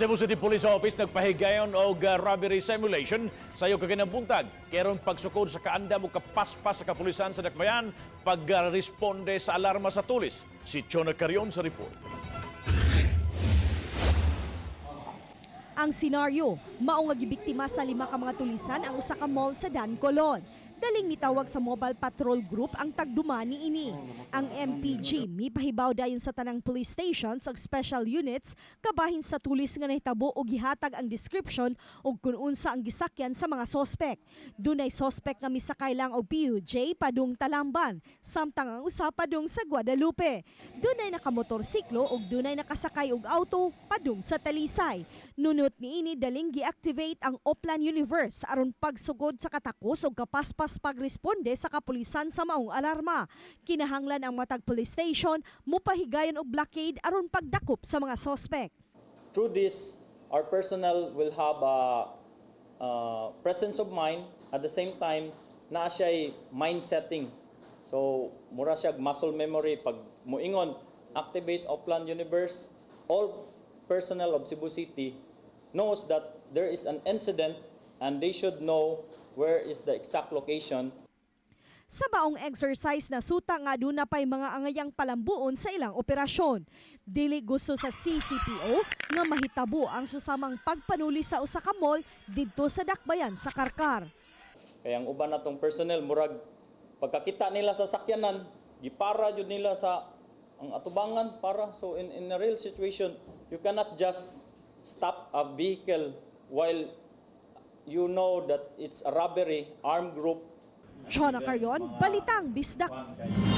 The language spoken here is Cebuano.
Cebu City Police Office nagpahigayon og robbery simulation sayo kaganang buntag. Karon pagsukod sa kaandam ug kapaspas sa kapulisan sa Dakbayan pagresponde sa alarma sa tulis. Si Chona Carion sa report. Ang senaryo, mao nga gibiktima sa lima ka mga tulisan ang usa ka mall sa Dan Colon. Daling mitawag sa Mobile Patrol Group ang tagduma niini. Ang MPG mipahibaw dayon sa tanang police stations ug special units kabahin sa tulis nga nahitabo og gihatag ang description ug kun unsa ang gisakyan sa mga sospek. Dunay sospek nga misakay lang og PUJ padung Talamban, samtang ang usa padung sa Guadalupe. Dunay nakamotorsiklo ug dunay nakasakay og auto padung sa Talisay. Nunot niini, daling gi-activate ang Oplan Universe aron pagsugod sa katakos ug kapaspas pagresponde sa kapulisan sa maong alarma. Kinahanglan ang matag police station mupahigayon og blockade aron pagdakop sa mga sospek. Through this, our personnel will have a presence of mind. At the same time, naa siya'y mind setting. So, mura siya muscle memory. Pag muingon, "Activate Oplan Universe," all personnel of Cebu City knows that there is an incident and they should know where is the exact location. Sa maong exercise, nasuta nga duna pay mga angayang palambuon sa ilang operasyon. Dili gusto sa CCPO nga mahitabo ang susamang pagpanuli sa usa ka mall didto sa Dakbayan sa Karkar. Kaya ang uban natong personnel, murag pagkakita nila sa sakyanan, gipara jud nila sa ang atubangan para. So in a real situation, you cannot just stop a vehicle while you know that it's a robbery, armed group. Chona Carion, Balitang Bisdak.